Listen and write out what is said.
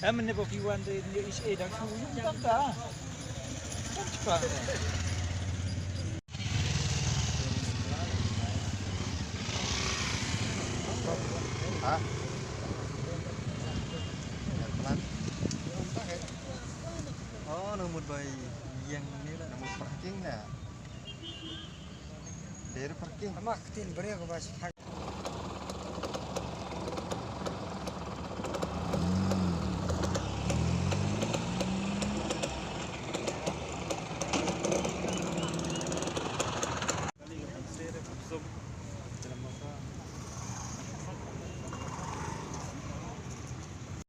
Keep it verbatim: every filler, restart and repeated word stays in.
Em ne ba phi wan de ne is e dang shu yung tam ta. Tam chpa. Ha? Oh, nang mut bai yang ni lah. Nang mut parking lah. Dari parking. Ama ketin beri aku bas.